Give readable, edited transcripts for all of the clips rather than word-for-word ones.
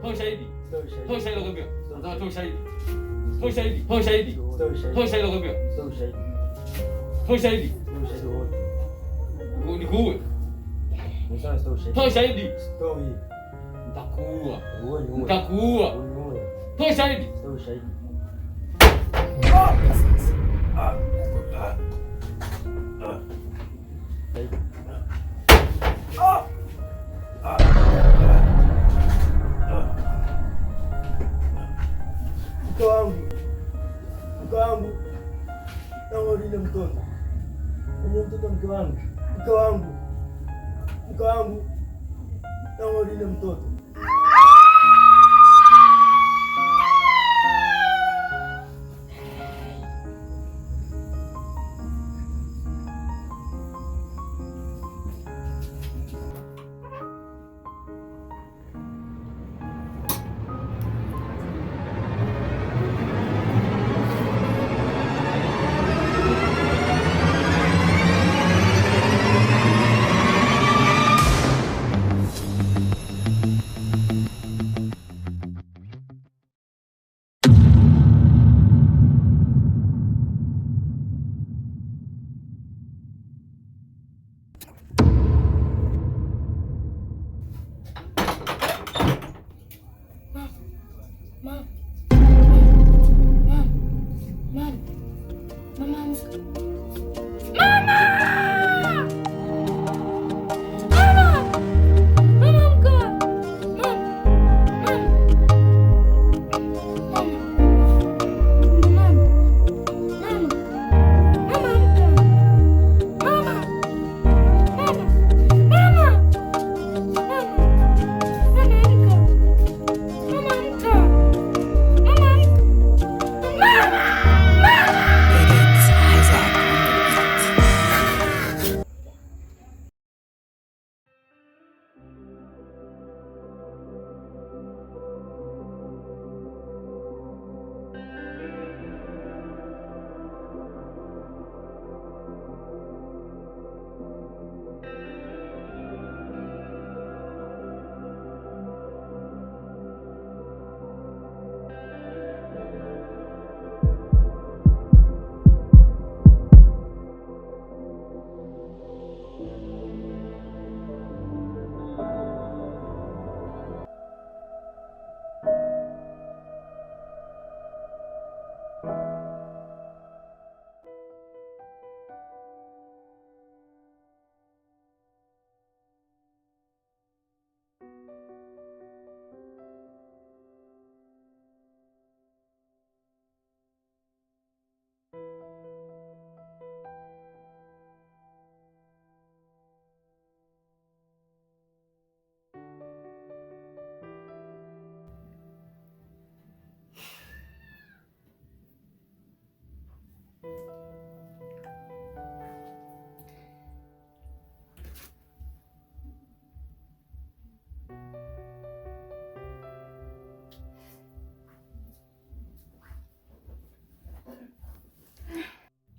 Toa ushahidi. Toa ushahidi nakwambia. Toa ushahidi. Toa ushahidi. Toa ushahidi. Toa ushahidi nakwambia. Toa ushahidi. Nikuue. Toa ushahidi. Nitakuua. Nitakuua. Toa ushahidi. Mke wangu, mke wangu, naomba ulinde mtoto, ulinde mtoto, mke wangu, mke wangu, mke wangu, naomba ulinde mtoto. Mama, mama, mama, mama, amka. Mama! Mama! Mama, amka. Mama, mama, mama, mama, mama, mama, amka. Mama, mama, mama, mama, mama, amka. Mama, amka. Mama, amka. Mama! Mama! It's Isaac on the beat.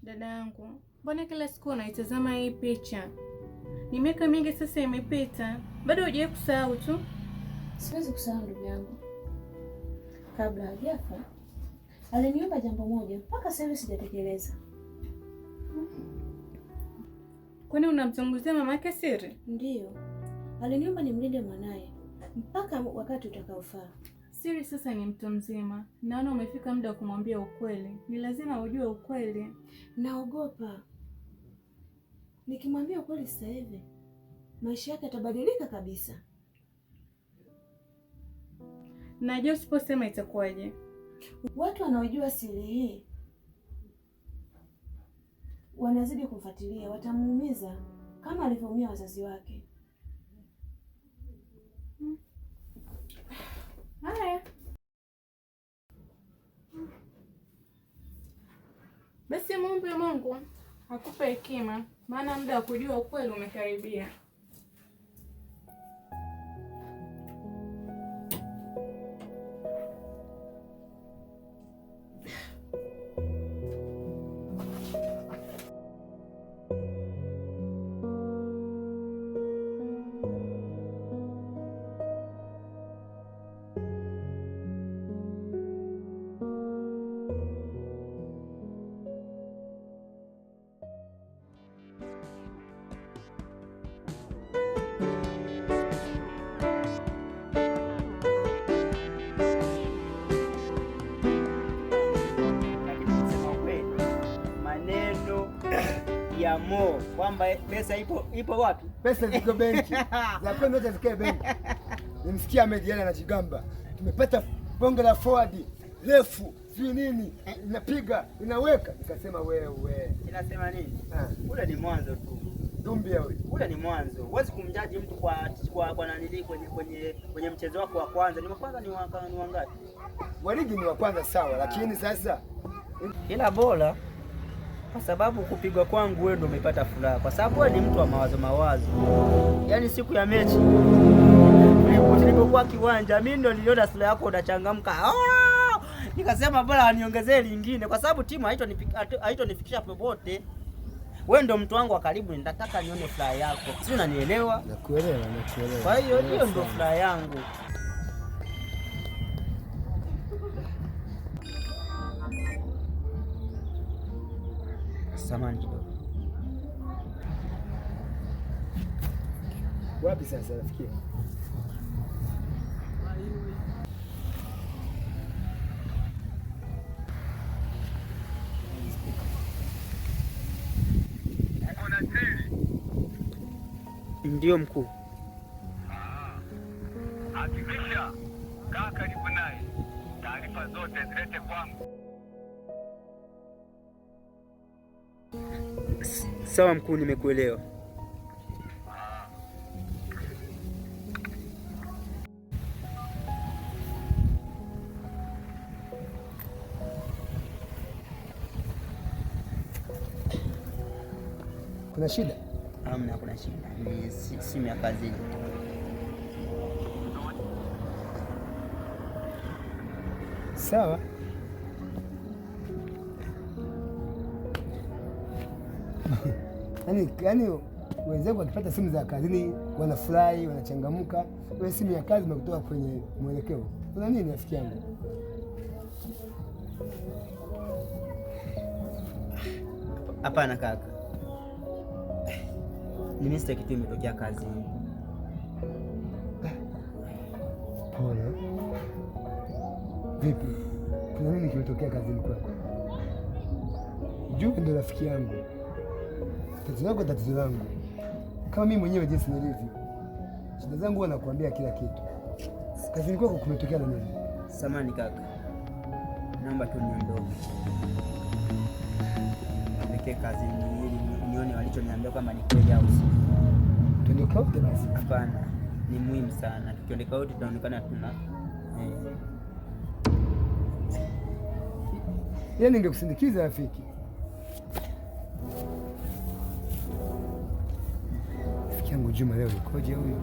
Dada yangu, mbona kila siku unaitazama hii picha? Ni miaka mingi sasa imepita, bado hujawahi kusahau tu. Siwezi kusahau ndugu yangu. Kabla hajafa aliniomba jambo moja, mpaka sasa hivi sijatekeleza. Kwani unamzungumzia mama yake Siri? Ndiyo, aliniomba nimlinde mwanaye mpaka wakati utakaofaa. Siri sasa ni mtu mzima, naona umefika muda wa kumwambia ukweli. Ni lazima ujue ukweli. Naogopa nikimwambia ukweli sasa hivi maisha yake yatabadilika kabisa. Najua usiposema itakuwaje. Watu wanaojua siri hii wanazidi kumfuatilia, watamuumiza kama alivyoumia wazazi wake. Haya basi, muombe Mungu akupe hekima, maana muda wa kujua ukweli umekaribia. ahadi ya Mo kwamba pesa ipo wapi? Pesa ziko benki. Za kwenu zote zikae benki. Nimsikia Ahmed Ally anajigamba. Tumepata bonge la forward refu, sijui nini, inapiga, inaweka. Nikasema wewe. Inasema nini? Ule ni mwanzo tu. Dumbia huyu. Ule ni mwanzo. Huwezi kumjaji mtu kwa nanili kwenye mchezo wako wa kwanza. Ni wa kwanza ni wangapi? Wa ligi ni wa kwanza sawa, lakini sasa ila bora kwa sababu kupigwa kwangu wewe ndio umepata furaha, kwa sababu wewe ni mtu wa mawazo mawazo. Yaani siku ya mechi tulipokuwa kiwanja, mimi ndio niliona sura yako unachangamka. Nikasema bora aniongezee lingine kwa sababu timu haitonifikisha popote. Wewe ndio mtu wangu wa karibu, nitataka nione furaha yako. Si unanielewa? Nakuelewa. Kwa hiyo hiyo ndio furaha yangu. Samahani kidogo. Wapi sasa rafiki? Ndio mkuu. Hakikisha kaa karibu naye, taarifa zote zilete kwangu. Sawa mkuu, nimekuelewa. Kuna shida? Hamna, kuna shida. Ni simu ya kazini. Sawa. Yaani wenzangu wakipata simu za kazini wanafurahi, wanachangamka. Wewe simu ya kazi imekutoka kwenye mwelekeo. Kuna nini rafiki yangu? Hapana kaka. Ni mistake tu imetokea kazini. Pole. Vipi? Kuna nini kimetokea kazini kwako? Juu ndio rafiki yangu. Tatizo lako tatizo langu. Kama mimi mwenyewe jinsi nilivyo. Shida zangu huwa nakuambia kila kitu. Kazini kwako kumetokea na nini? Samahani kaka. Naomba tu niondoke. Nipeleke kazini ili nione walichoniambia kwamba ni kweli au si. Tuondoke wote basi. Hapana, ni muhimu sana. Tukiondoka wote tutaonekana tuna Yaani ningekusindikiza rafiki. Rafiki yangu Juma leo yukoje huyu?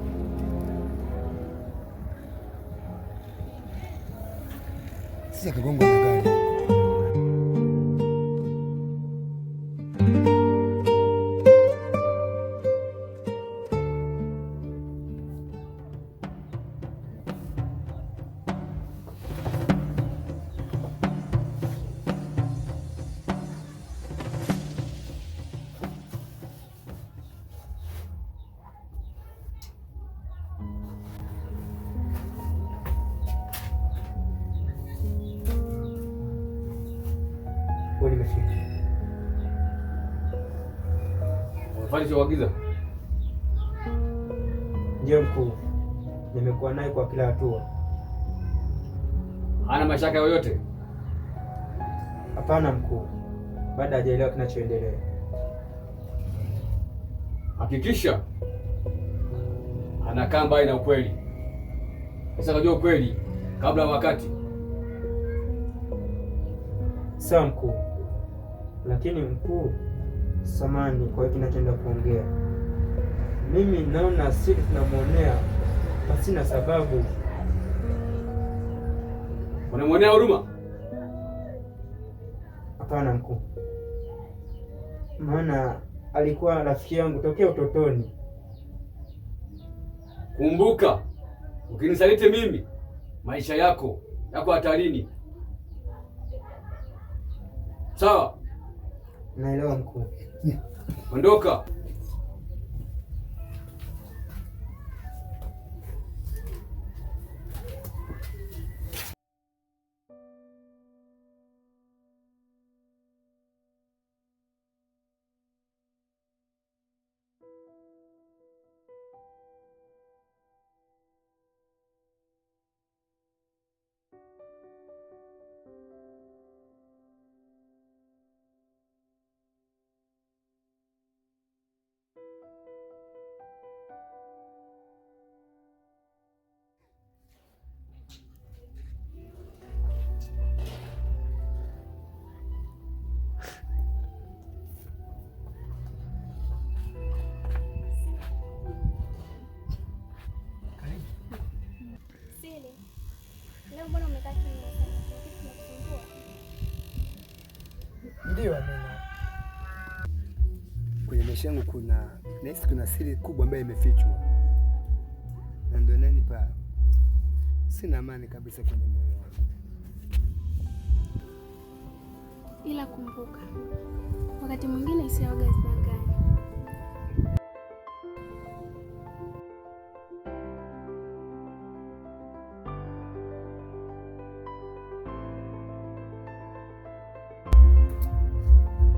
Sisi akagongwa na gari. Umefanya? Ndio mkuu, nimekuwa naye kwa kila hatua. Hana mashaka yoyote? Hapana mkuu, bado hajaelewa kinachoendelea. Hakikisha anakaa mbali na ukweli. Sasa unajua ukweli kabla ya wakati. Sawa mkuu, lakini mkuu, samani kwa hiyo kinachoenda kuongea. Mimi naona sisi tunamuonea pasina sababu. Unamuonea huruma? Hapana mkuu, maana alikuwa rafiki yangu tokea utotoni. Kumbuka, ukinisaliti mimi, maisha yako yako hatarini. Sawa? Naelewa mkuu. Ondoka. Ndio Amina. Kwenye maisha yangu kuna nahisi kuna siri kubwa ambayo imefichwa, na ndio inanipa sina amani kabisa kwenye moyo wangu. Ila kumbuka, wakati mwingine hisia waga hazidangani.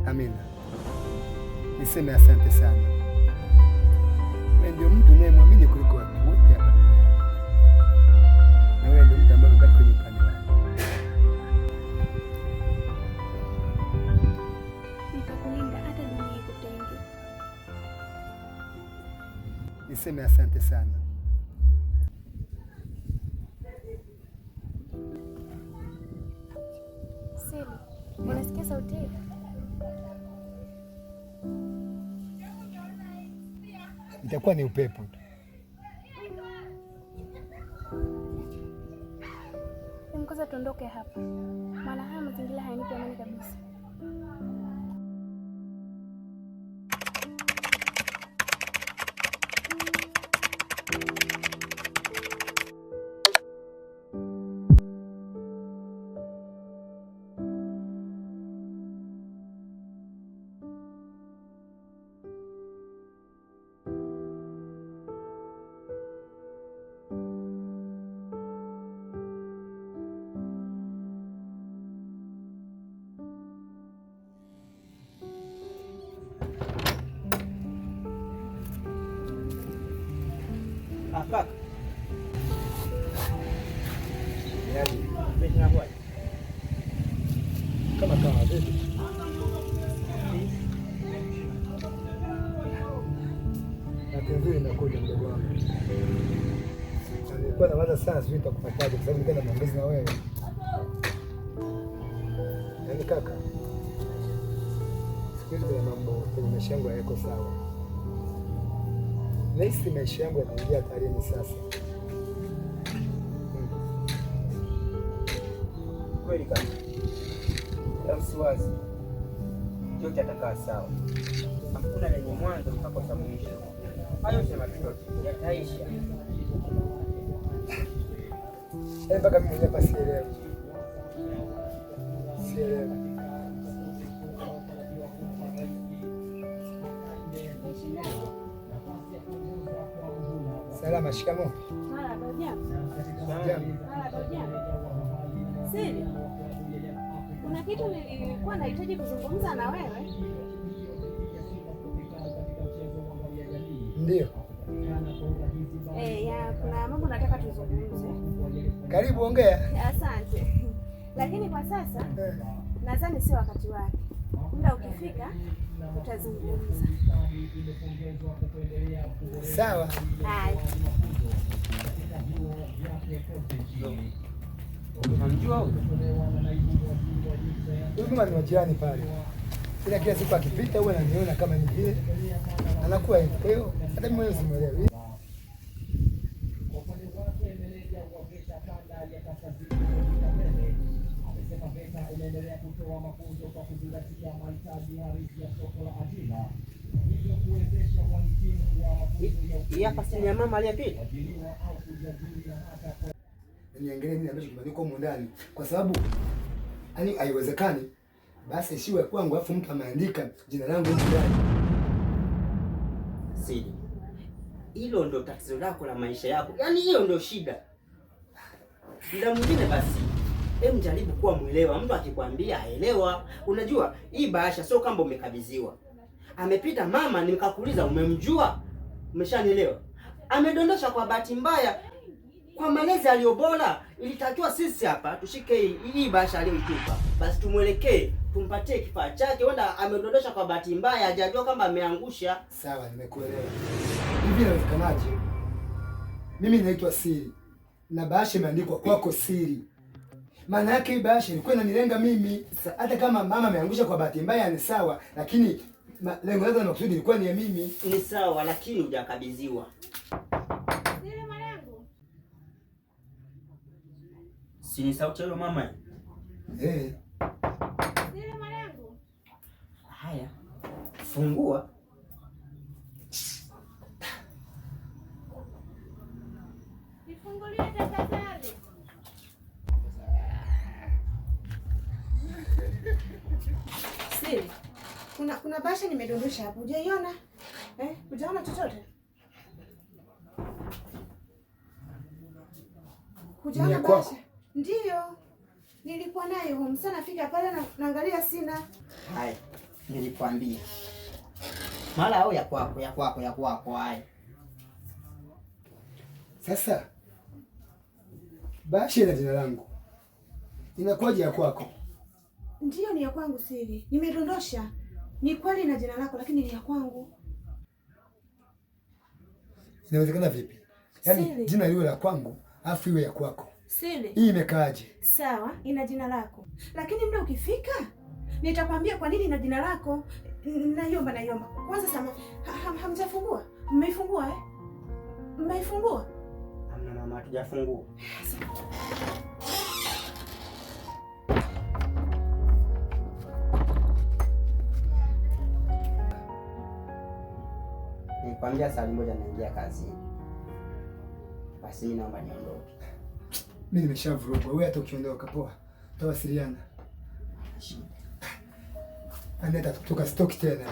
Amina, niseme asante sana. Wewe ndio mtu unayemwamini kuliko watu wote hapa duniani, na wewe ndio mtu ambaye umebaki kwenye upande wangu. Nitakulinda hata dunia ikutenge. Niseme asante sana. Seli, unasikia sauti hii? Itakuwa ni upepo tu. Kwanza tuondoke hapa, maana haya mazingira hayanipi amani kabisa. Ah, kaka. Yaani, Vipi inakuwaje? kama kama vipi? Bahati nzuri imekuja mdogo wangu. Na nilikuwa nawaza sana sijui nitakupataje kwa sababu nilikuwa na maongezi na wewe. Yaani kaka, siku hizi kuna mambo kwenye maisha yangu hayako sawa. Nahisi maisha yangu yanaingia hatarini sasa. Kweli kaka. Ila usiwazi. Yote atakaa sawa. Hakuna lenye mwanzo mpaka mwisho. Hayo yote mapito yataisha. Yaani mpaka mimi mwenyewe hapa sielewi. Sielewi. Salama, shikamoo. Marahaba, hujambo? Jambo. Marahaba, hujambo? Sili, kuna kitu nilikuwa nahitaji kuzungumza na wewe. Ndio. Ya, kuna mambo nataka tuzungumze. Karibu, ongea. Asante. Lakini kwa sasa nadhani sio wakati wake. Muda ukifika tutazungumza. Sawa. Haya. Unamjua huyu? Huyu mama ni wa jirani pale, ila kila siku akipita huwa ananiona kama ni vile anakuwa hivi. Kwa hiyo hata mimi mwenyewe simuelewi. Hii hapa si ni ya mama aliyepita? Niangalie nini ambacho kimeandikwa humu ndani, kwa sababu yaani haiwezekani basi isiwe kwangu afu mtu ameandika jina langu humu ndani. Sidi. Hilo ndo tatizo lako la maisha yako. Yaani hiyo ndo shida. Muda mwingine basi hem, jaribu kuwa mwelewa. Mtu akikwambia elewa. Unajua hii bahasha sio kama umekabidhiwa. Amepita mama, nikakuuliza umemjua? Umeshanielewa? Amedondosha kwa bahati mbaya, kwa malezi aliyo bora. Ilitakiwa sisi hapa tushike hii bahasha aliyoitupa, basi tumwelekee, tumpatie kifaa chake. Huenda amedondosha kwa bahati mbaya, hajajua kama ameangusha. Sawa, nimekuelewa. Hivi inawezekanaje? Mimi naitwa Siri na bahasha imeandikwa kwako Siri. Maana yake hii bahasha ilikuwa inanilenga mimi. Hata kama mama ameangusha kwa bahati mbaya ni sawa, lakini lengo lake na makusudi ilikuwa ni ya mimi. Ni sawa, lakini hujakabidhiwa. Siri mwanangu. Si ni sauti ya yule mama? Eh. Siri mwanangu. Fungua. Nifungulie tafadhali. Siri. Kuna bahasha nimedondosha hapo. Hujaiona? Eh? Hujaona chochote? Hujaona bahasha? Ndiyo. Nilikuwa nayo home. Sasa nafika pale na naangalia sina. Hai, nilikwambia. Mara au ya kwako, ya kwako, ya kwako hai. Sasa bahasha ina jina langu. Inakuwaje ya kwako? Ndiyo, ni ya kwangu Siri. Nimedondosha. Ni kweli na jina lako lakini ni ya kwangu. Inawezekana vipi? Yaani jina liwe la kwangu afu iwe ya kwako. Siri. Hii imekaaje? Sawa, ina jina lako. Lakini muda ukifika nitakwambia kwa nini ina jina lako. Naiomba. Kwanza sama hamjafungua? Mmeifungua eh? Mmeifungua? Hamna mama, hatujafungua. Nikwambia saa moja naingia kazini. Basi mimi naomba niondoke. Mimi nimeshavurugwa. Wewe hata ukiondoka poa. Tutawasiliana. Aneta kutoka stoki tena.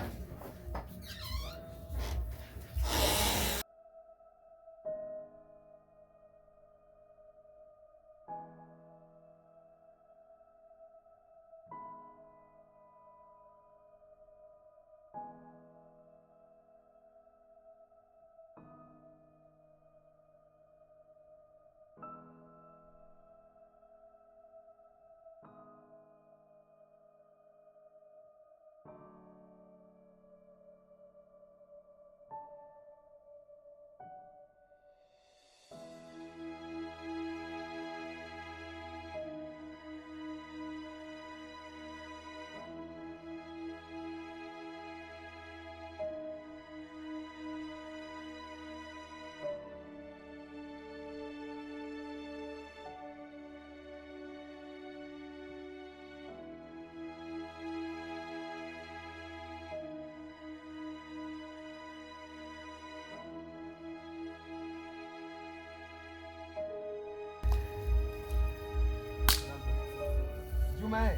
Juma,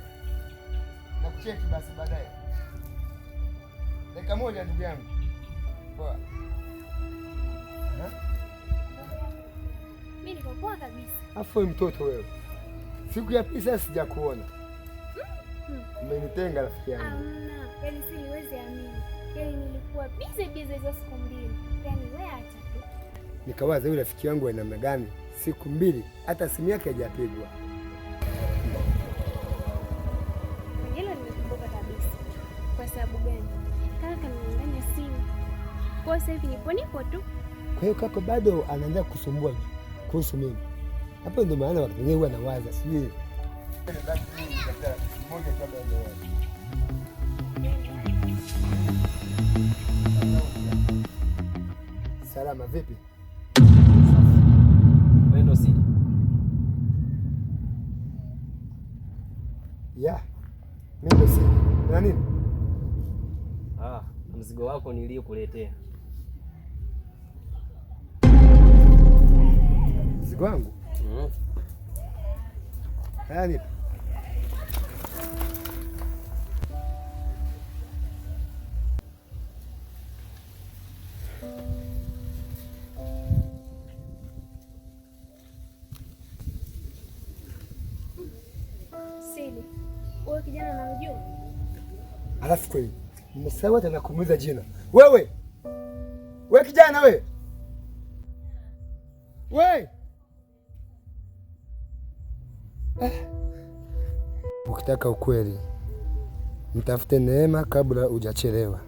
nakucheki basi baadaye. Dakika moja ndugu yangu. Poa. Mimi niko poa kabisa. Afu wewe mtoto wewe. Siku ya pili sasa sijakuona. Umenitenga rafiki yangu. Hamna, yaani siwezi amini. Yaani nilikuwa busy hizo siku mbili. Yaani wewe acha tu. Nikawaza yule rafiki yangu ana namna gani? Siku mbili hata simu yake haijapigwa. Hilo nimekumbuka kabisa. Kwa sababu gani? Kaka kaninyang'anya simu. Kwa sasa hivi nipo tu. Kwa hiyo kaka bado anaanza kusumbua kuhusu mimi. Hapo ndio maana wakati mwingine huwa nawaza sijui. Salama vipi? Wewe ndo Sidi? Yeah. Mimi ndo Sidi. Una nini? Ah, mzigo wako niliokuletea. Mzigo wangu? Haya nipe. Sidi, huyo kijana namjua. Alafu kweli nimesahau hata nakumuuliza jina. Wewe. Wewe kijana wewe. Wewe. Ukitaka ukweli, mtafute Neema kabla hujachelewa.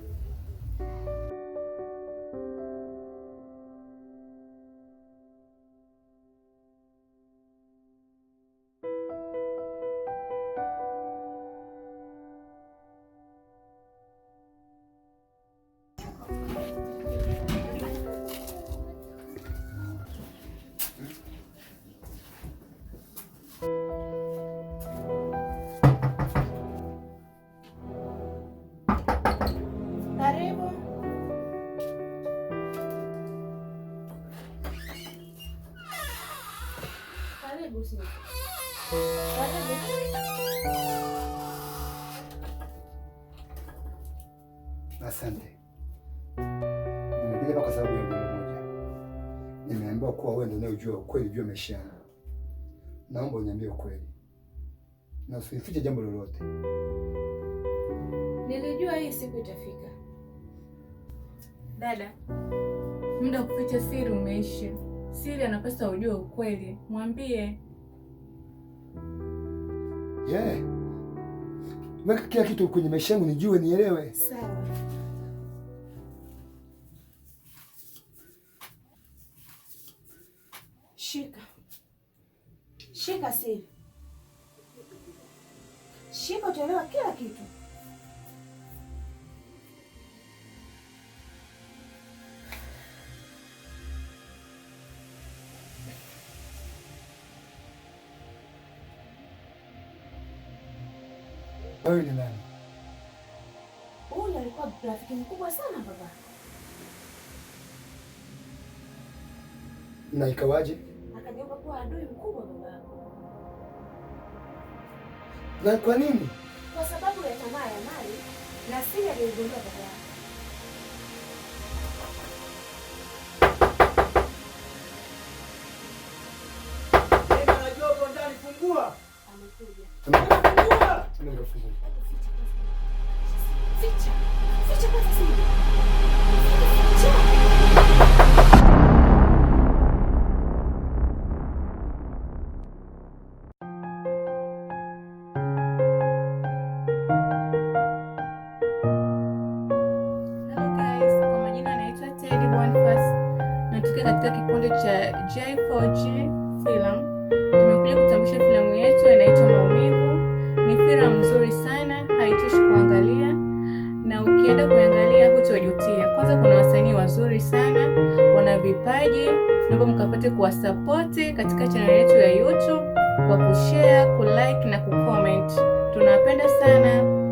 Karibu. Karibu sisi. Karibu. Asante. Nimekuja hapa kwa sababu ya jambo moja. Nimeambiwa kuwa wewe ndio unayejua ukweli juu ya maisha yangu. Naomba uniambie ukweli na usifiche jambo lolote. Nilijua hii siku itafika. Dada, muda wa kuficha siri umeisha. Siri anapaswa ujue ukweli, mwambie. Yeah. Weka kila kitu kwenye maisha yangu nijue, nielewe. Sawa. Shika. Shika siri. Shika, utaelewa kila kitu. Wewe ni nani? Huyu alikuwa rafiki mkubwa sana baba. Na ikawaje? Akageuka kuwa adui mkubwa babako. Na kwa nini? Kwa sababu ya tamaa ya mali na siri aliyoigundua babako. Najua uko ndani, fungua. Amekuja. Fungua. Nimefungua. Ficha. Ficha kwanza siri. Ficha. Hello guys, kwa majina naitwa Teddy Boniface. Natokea katika kikundi cha J4G Film. Tumekuja kutambulisha filamu yetu inaitwa Maumivu. Ni filamu nzuri sana, haitoshi kuangalia na ukienda kuangalia hutojutia. Kwanza kuna wasanii wazuri sana, wana vipaji, naomba mkapate kuwasapoti katika channel yetu ya YouTube kwa kushare, kulike na kucomment. Tunawapenda sana.